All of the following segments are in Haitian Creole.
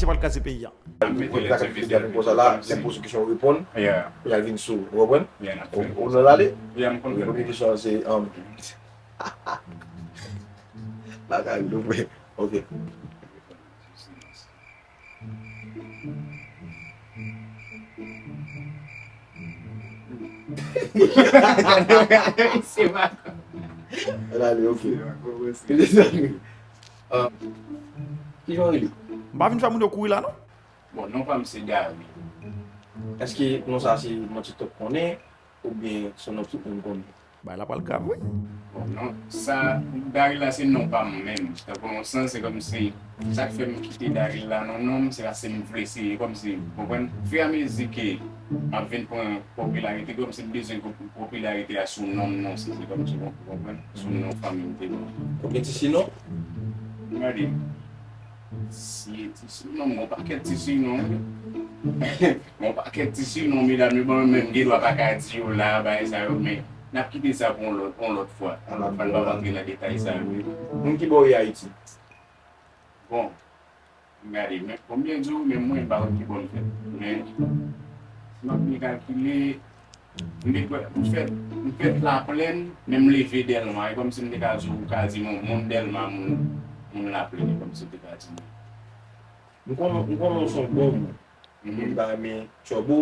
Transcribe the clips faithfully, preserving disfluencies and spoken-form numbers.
Pral kraze peyi a. Pou l ka fè fidèl konsa la, lè m poze kesyon, ou reponn, pou l al vin sou, ou konprann? Ou, ou nan lale? Premye kesyon an se, um, bagay, nou vre. Ok. Misye pa konn. Lale, ok. Ah, kijan w rele? M pa vin fè moun yo kouri la, non. Bon, non pa m se Gary. Èske non sa se moun TikTok konnen oubyen se yon non tout moun konnen? Bagay la pral grav, wi. Bon, non, sa, Daryl la se non pa m menm. Tankou yon sans, se kòmsi, sa k fè m kite Daryl la nan non m, se paske m vle se, kòmsi, w konprann? Firamezi ke m ap vin pran popilarite, kòmsi m bezwen popilarite a sou non m, non, se, se kòmsi, w konprann? Sou non fanmi m te ban. Ou gen ti sinon? Gade. Si, ti sinon, m gon pakèt ti sinon, wi. M gon pakèt ti sinon, medam yo ban m, men m gen dwa pa ka di yo la, bagay sa yo, men n ap kite sa pou yon lòt, yon lòt fwa. Ann pa antre nan detay sa yo. Moun ki bò w ye Ayiti? Bon, m gade, men, konbyen di w, men mwen, m pa konn ki bò m fèt. Men, si m ap byen kalkile, M te kwè, m fèt, m fèt Laplèn, men m leve Dèlma. E kòmsi m te ka di w, ou ka di m yon moun Dèlma, moun, moun Laplèn, e kòmsi m te ka di m. M konnen, m konnen w se yon bon moun. Mhm. Ou pa renmen tchòbo,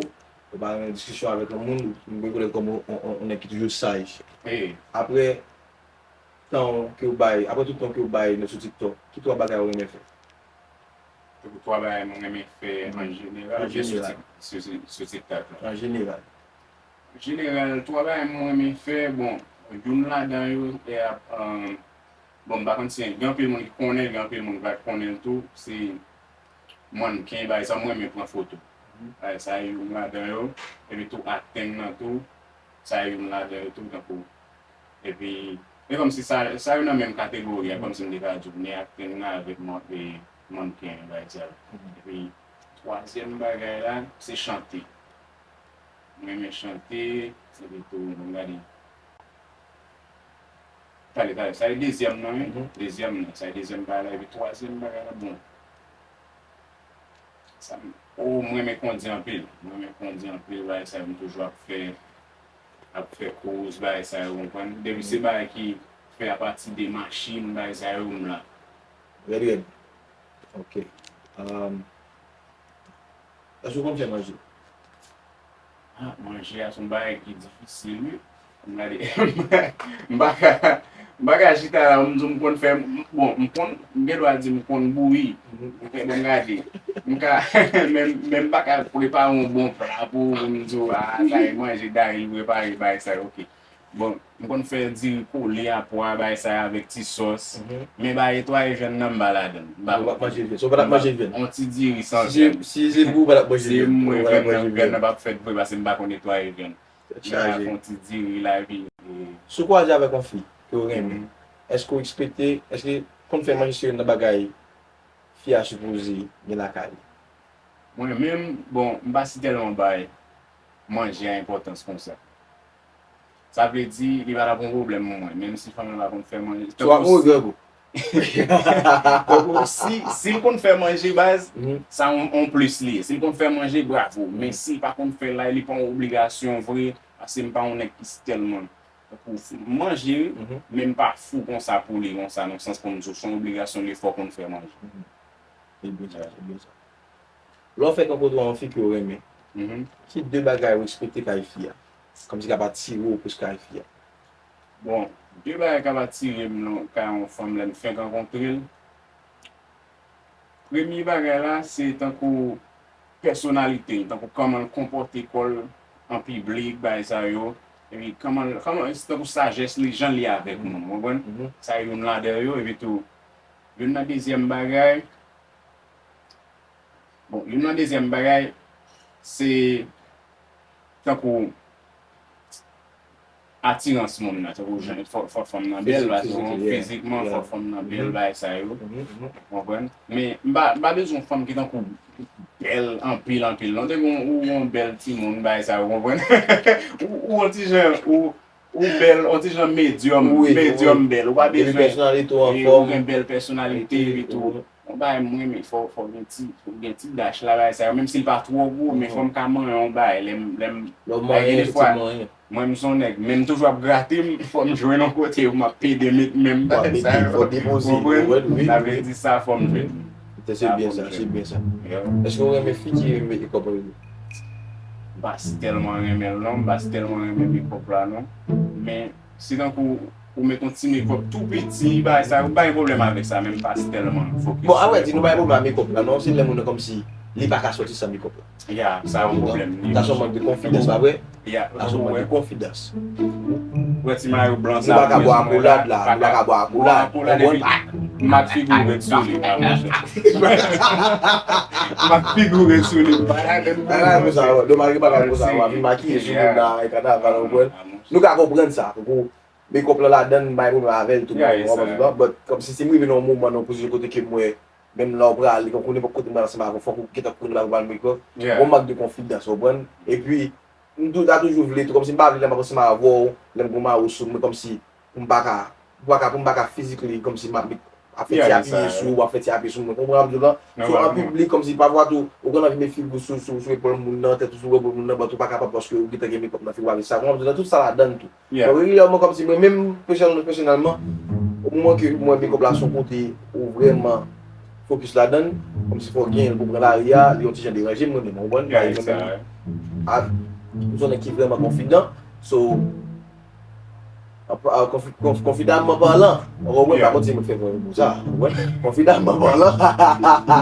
ou pa renmen diskisyon avèk yon moun, m rekonèt kòm yon, yon, yon, yon nèg ki toujou saj. Apre tan ke w bay, apre tout tan ke w bay nan sou TikTok, ki twa bagay ou renmen fè? Tankou twa bagay mwen renmen fè an jeneral, oubyen sou Tik-, sou, sou, sou TikTok la? An jeneral. An jeneral, twa bagay mwen renmen fè, bon, youn ladan yo, e ap, um, bon, m pa konn si gen anpil moun ki konnen l, gen anpil moun ki pa t konnen l tou, se mannken, bagay sa mwen renmen pran foto. Bagay sa youn ladan yo, epi tou akting nan tou, sa youn ladan yo tou, tankou Epi, e kòmsi sa, sa yo nan menm kategori a, kòmsi m te ka di w, ni akting nan avèk mannken, bagay sa yo. Epi, twazyèm bagay la, se chante. Mwen renmen chante, epi tou, m gade. Talè, talè, sa e dezyèm nan, wi. Dezyèm nan, sa e dezyèm bagay la, epi twazyèm bagay la, bon. Sa m, o, mwen renmen kondi anpil. Mwen renmen kondi anpil, bagay sa yo, m toujou ap fè, ap fè kouz, bagay sa yo, ou konprann? Depi se bagay ki fè apati de machin, bagay sa yo, m la. Rèd, rèd. Ok. Um, èske w konn fè manje? Ah, manje a se yon bagay ki difisil, wi. M gade, m pa ka, m pa ka chita la, m di w m konn fè, bon, m konn, m gen dwa di m konn bouyi. Ou fè bon gade. M ka, men, men m pa ka prepare yon bon pla pou, pou m di w, ah, sa e manje Daryl prepare, bagay sa yo, ok. Bon, m konn fè diri kole a pwa, bagay sa yo avèk ti sòs. Men bagay netwaye vyann nan m pa ladan l. M pa konn. Ou pa t manje vyann. So, ou pa t ap manje vyann. On ti diri san vyann. Si se pou ou, ou pa t ap manje vyann. Se mwen vyann nan, vyann nan p ap fèt vre paske m pa konn netwaye vyann. Tèt chaje. Fè yon ti diri la epi. Si w kwaze avèk yon fi ke w renmen, èske w ekspekte, èske konn fè manje se youn nan bagay fi a sipoze gen lakay li? Mwen menm, bon, m pa si tèlman bay manje a enpòtans konsa. Sa vle di, li pa t ap yon pwoblèm pou mwen, menm si fanm lan pa konn fè manje. Swa ou grangou. Tankou si, si l konn fè manje baz, sa yon, yon plis li ye. Si l konn fè manje, bravo. Men si l pa konn fè la, li pa yon obligasyon vre, paske m pa yon nèg ki tèlman, tankou, manje, men m pa fou konsa pou li, konsa, nan sans pou m di w, se yon obligasyon li fò konn fè manje. Se byen sa, se byen sa. Lè w fèk rankontre yon fi ke w renmen, ki de bagay ou ekspekte kay fi a? Kòmsi k ap atire w plis kay fi a? Bon, de bagay k ap atire m nan kay yon fanm lè m fenk rankontre l. Premye bagay la, se tankou pèsonalite l, tankou kòman l konpòte kò l an piblik, bagay sa yo. Epi kòman l, kòman, se tankou sajès li, jan l ye avèk moun, ou konprann? Sa youn ladan yo, epi tou, youn nan dezyèm bagay, Bon, youn nan dezyèm bagay, se tankou atirans moun nan, tankou jan, fò, fò fanm nan bèl, fizikman, fò fanm nan bèl, bagay sa yo. Ou konprann? Men, m pa, m pa bezwen yon fanm ki tankou bèl anpil, anpil. Non, te gon, ou yon bèl timoun, bagay sa yo, ou konprann? Ou, ou yon ti jan, ou, ou bèl, yon ti jan medyòm, medyòm bèl. Ou pa bezwen, pèsonalite ou anfòm, ou gen bèl pèsonalite, epi tou. yon bagay mwen renmen, fò, fò gen ti, fò gen ti dash la, bagay sa yo, menm si l pa twò gwo, men fò m ka manyen yon bagay, lè m, lè m, lè w manyen, gen de fwa, efektivman, wi. Mwen, m se yon nèg, men m toujou ap grate m, fò m jwenn yon kote pou m ap pede met men m, bagay sa yo. Fò depoze, ou konprann? Sa vle di sa, fò m jwenn. Se byen sa, se byen sa. Èske w renmen fi ki mete kòb nan mekòp? M pa si tèlman renmen l non, m pa si tèlman renmen mekòp la non. Men, si tankou ou met yon ti mekòp tou piti, bagay sa yo, m pa gen pwoblèm avèk sa, men m pa si tèlman fokis. Bon, avrèdi, nou pa gen pwoblèm ak mekòp la non, se lè moun nan kòmsi li pa ka sòti san mekòp la. Ya, sa yon pwoblèm. Sa se yon mank de konfidans, pa vre? Ya. Sa se yon mank de konfidans. Ou wè ti mayo blan sa, nou pa ka bwè akolad la, nou pa ka bwè akolad. Akolad epi mak figi w ret sou li, pa monchè. Mak figi w ret sou li, pa la menm. Bagay konsa, domaj bagay konsa, w ap vin makiye sou moun nan, e kanaval, ou konprann? Nou ka konprann sa, tankou mekòp lan ladann, m pa gen pwoblèm avè l tou, w konprann? But, kòmsi si m rive nan yon moman, nan yon pozisyon kote ke m wè, menm lè w prale, tankou nenpòt kote m pral ansanm avè w, fòk ou gentan konnen bagay pou al mekòp. Gon mank de konfidans, ou konprann? Epi, m tou, ta toujou vle tou, kòmsi m pa vle lè m ap ansanm avè w, lè m gon mayo sou mwen, kòmsi pou m pa ka, pou m pa ka, pou m pa ka physically, kòmsi m ap, ap fè ti apiye sou ou, ap fè ti apiye sou mwen, konprann sa m di w lan? So, an piblik, kòmsi pafwa tou, ou konn anvi met figi w sou, sou, sou epòl moun nan, tèt ou sou epòl moun nan, but ou pa kapab paske ou gentan gen mekòp nan figi w avèk sa, konprann sa m di w lan? Tout sa ladann tou. But regilyèman, kòmsi mwen menm, pèsonèl-, pèsonèlman, o moman ke mwen mekòp la se yon kote ou vrèman fokis ladann, kòmsi fò w genyen l pou pran lari a, li yon ti jan deranje m, mwen menm, ou konprann? Paske mwen menm, a, m se yon nèg ki vrèman konfidan, so, an, an, konfi-, konf-, konfidamman palan, ou konprann? Pa konn si mwen fè vrè mo sa, ou konprann? Konfidamman palan.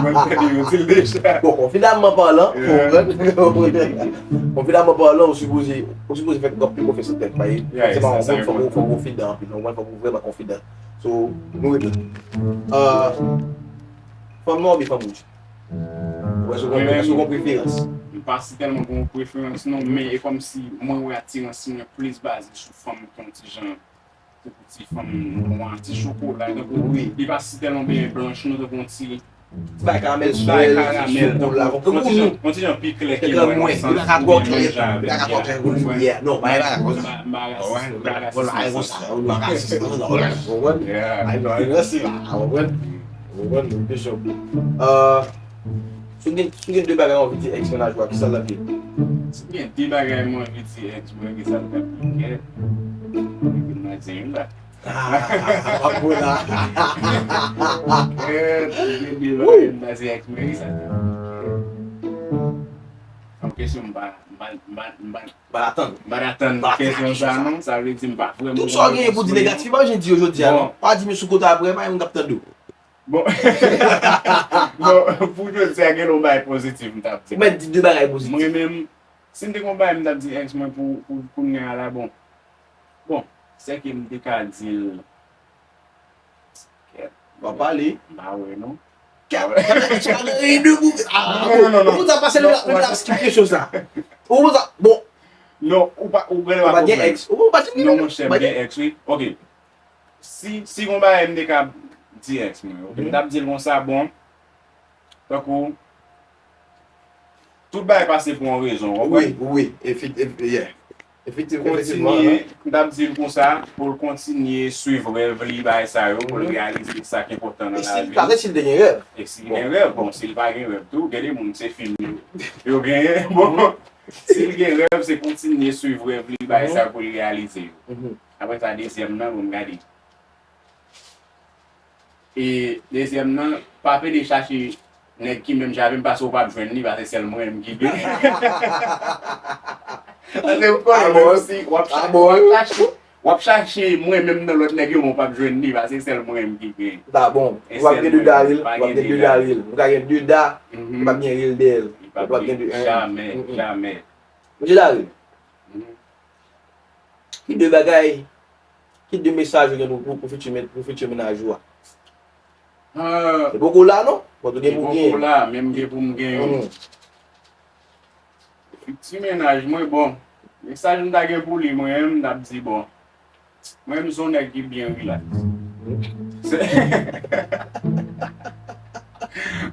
Mwen fè li itil deja. Bon, konfidamman palan, ou konprann? Konfidamman palan, ou sipoze, ou sipoze fè anpil konfyans nan tèt, paske se pa yon moun, fòk ou, fòk ou konfidan anpil, ou konprann? Fòk ou vrèman konfidan. So, nou ret la. Ah, fanm nwa oubyen fanm wouj? Ou wè, si w gon, si w gon preferans. M pa si tèlman gon preferans non, men e kòmsi mwen wè atirans mwen plis baze sou fanm ki yon ti jan, tankou ti fanm nwa, ti chokola, tankou, li pa si tèlman byen blanch non, tankou yon ti, ti bagay karamèl, ti bagay karamèl, tankou, tankou yon ti jan, yon ti jan pi klè ke mwen, nan sans li byen menm jan avèk, yeah. Non, pa, pa, pa, pa rasis, pa rasis nan sans sa. Ou konprann? Ou konprann? Ou konprann? Kesyon. Ah, si w gen, si w gen de bagay w anvi di ex mennaj ou a, kisa l ap ye? Si gen de bagay mwen anvi di ex mwen, kisa l ap ye? Kèt. Epi mwen di youn la. Ah, w ap bon la. Kèt, si gen de bagay mwen anvi di ex mwen, kisa l ap ye? Kèt. An kesyon, m pa, m pa, m pa, m pa, m pa atann. M pa atann kesyon sa non, sa vle di m pa vrèman. Tout sa w genyen pou di negatif, pa jan di yo jodi a non. Pa di m sou kote apre, pa gen moun k ap tande w. Bon. Bon, pou jodi a gen yon bagay pozitif m t ap di. Ou mèt di de bagay pozitif. Mwen menm, si m te gen yon bagay m t ap di ex mwen pou, pou kounye a la, bon. Bon, sèke m te ka di l. Kèt. W ap pale. M pa wè non. Kèt. Kèt, kèt, kèt, kèt, kèt, kèt, kèt. Ah, non, non, non, non. Pou sa pase, nou, nou ap skip kesyon sa. Ou pou sa, bon. Non, ou pa, ou genlè pa konprann. Ou pa gen ex. Ou pa gen ex. Non, monchè, m gen ex, wi. Ok. Si, si gon bagay m te ka di ex mwen, ok, m t ap di l konsa, bon, tankou, tout bagay pase pou yon rezon, w konprann? Wi, wi, efek-, efe-, yeah. Efektiv-, efektivman, kontinye, m t ap di l konsa, pou l kontinye swiv rèv li, bagay sa yo, pou l reyalize sa k enpòtan nan lavi. E si l pa, si l te gen rèv? E si l gen rèv, bon, si l pa gen rèv tou, gen de moun, se fim yo, yo genyen, bon, si l gen rèv, se kontinye swiv rèv li, bagay sa yo pou l reyalize yo. Apre sa, dezyèm nan, bon, m gade. E dezyèm nan, pa pede chache nèg ki menm jan avè m, paske w p ap jwenn li, paske sèl mwen menm ki gen. Paske m konnen menm si w ap chache, w ap chache, w ap chache mwen menm nan lòt nèg yo, men w p ap jwenn li, paske sèl mwen menm ki gen. Ta bon, w ap gen de Daryl, w ap gen de Daryl. Ou ka gen de Da, ou p ap gen rèl dèyè l. Ou p ap gen de, jamè, jamè. Mesye Daryl, ki de bagay, ki de mesaj ou gen pou, pou, pou fiti men-, pou fiti mennaj ou a? Ah. Li poko la non, but ou gen pou gen. Li poko la, men m gen pou m gen youn. Fiti mennaj mwen, bon, mesaj m ta gen pou li, mwen menm, m t ap di, bon, mwen menm, m se yon nèg ki byen rilaks. Se,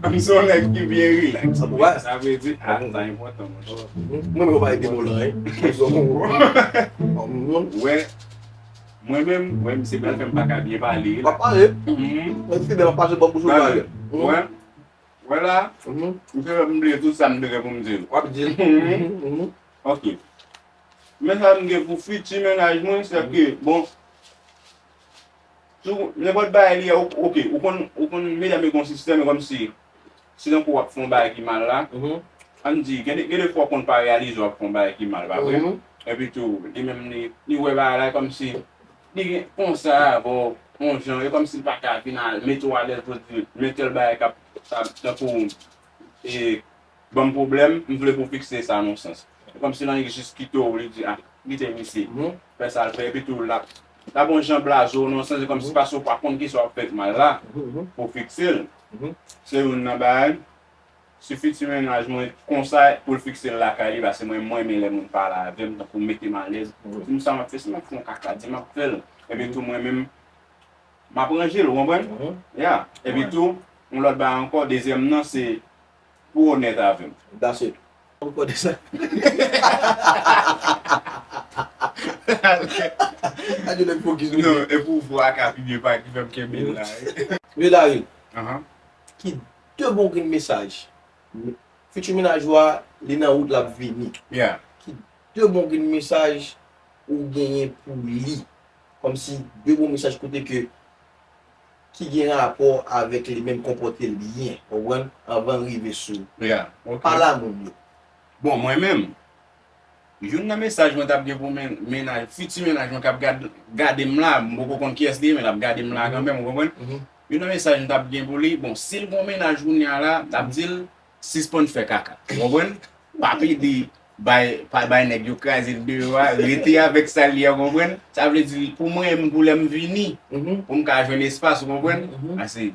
m se yon nèg ki byen rilaks. Sa vle di, ah, sa enpòtan, monchè. Mwen, mwen pa ede mwen lan, hein. Wè, Mwen menm, wè, misye pral fè m pa ka byen pale. W ap pale. Mhm. Mwen fidèl, w ap pase bò bouch ou pale. Wè. Wè la, misye fè m bliye tout sa m te gen pou m di l. W ap di l. Mhm. Mhm. Ok. Men sa m gen pou fiti mennaj mwen, se ke, bon, sou nenpòt bagay li ye, ou- ok, ou konn, ou konn, medam yo gen yon sistèm, e kòmsi, si tankou w ap fè yon bagay ki mal la, ann di, gen de, gen de fwa w konn pa reyalize w ap fè yon bagay ki mal, pa vre? Mhm. Epi tou, li menm, li, li wè bagay la kòmsi, li gen konsa avè w, yon jan, e kòmsi li pa ka vin al mete w alèz pou di, men tèl bagay k ap, k ap, tankou, e, ban m pwoblèm, m vle pou w fikse sa nan yon sans. E kòmsi l annik jis kite w, li di, ah, kite misye. Mhm. Fè sa l fè, epi tou, l ap, l ap yon jan blaze w nan yon sans, e kòmsi paske w pa konn kisa w ap fè k mal la, mhm, pou w fikse l. Mhm. Se youn nan bagay. Si fiti mennaj mwen konsa pou l fikse l lakay li, paske mwen, mwen renmen lè moun pale avè m, tankou mete m alèz. Mhm. Si m sa m ap fè, si m ap fè yon kaka, di m ap fè l. Epi tou, mwen menm, m ap ranje l, ou konprann? Mhm. Ya. Epi tou, yon lòt bagay ankò, dezyèm nan, se pou w onèt avè m. That's it. Ou konnen sa. Adye nèg fokis nou. Non, e pou vwa ka pi byen pa ki fè m kenbe l la. Wi, Daryl. Ahan. Ki de bon grenn mesaj. Fiti mennaj ou a, li nan wout, l ap vini. Yeah. Ki de bon grenn mesaj ou genyen pou li? Kòmsi de bon mesaj kote ke ki gen rapò avèk li menm, konpòte l byen, ou konprann, anvan rive sou, yeah, ok, pa lanmou yo. Bon, mwen menm, youn nan mesaj mwen t ap gen pou men- mennaj, fiti mennaj mwen k ap gad- gade m la, m poko konn kiyès li ye, men l ap gade m la kanmenm, ou konprann? Mhm. Youn nan mesaj m t ap gen pou li, bon, si l gon mennaj kounye a la, m t ap di l, sispann fè kaka. Ou konprann? Pa pede bay, pa bay nèg yo kraze l deyò a, rete avèk sa l ye a, ou konprann? Sa vle di, pou mwen menm, pou lè m vini, mhm, pou m ka jwenn espas, ou konprann? Mhm. Ase,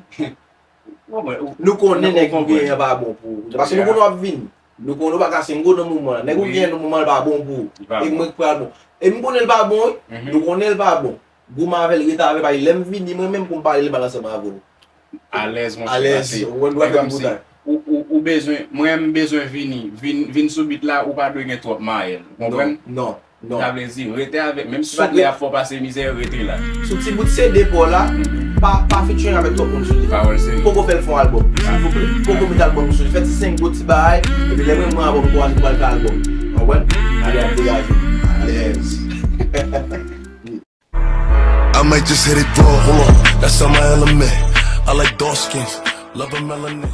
ou konprann? Ou- Nou konnen nèg ou genyen an pa bon pou ou. Paske nou konnen w ap vini. Nou konnen w pa ka single nan moman an. Nèg ou genyen nan moman an pa bon pou ou. E mwen k pral bon. E m konnen l pa bon, wi. Mhm. Nou konnen l pa bon. Goumen avè l, rete avè l, paske lè m vini, mwen menm pou m pale l mal ansanm avè w. Alèz, monchè, alèz, pase. Ou konn dwa fè ti boutay. Ou, ou, ou bezwen, mwen, m bezwen vini, vin, vin sou bit la, ou pa dwe gen twòp mayèl. Ou konprann? Non, non, non. Sa vle di, rete avè, menm si patnè a fè w pase mizè, rete la. Sou ti bout C D pa w la, pa, pa featuring avèk twòp moun sou li. Pawòl serye. Poko fè l fè yon albòm, silvouplè. Poko met albòm sou li. Fè ti senk gwo ti bagay, epi lè mwen, mwen avè w, nou kòmanse pral fè albòm. Ou konprann? Alèz, degaje. Alèz. I might just hit it raw, hold on, that's not my element. I like dark skins, love a melanin.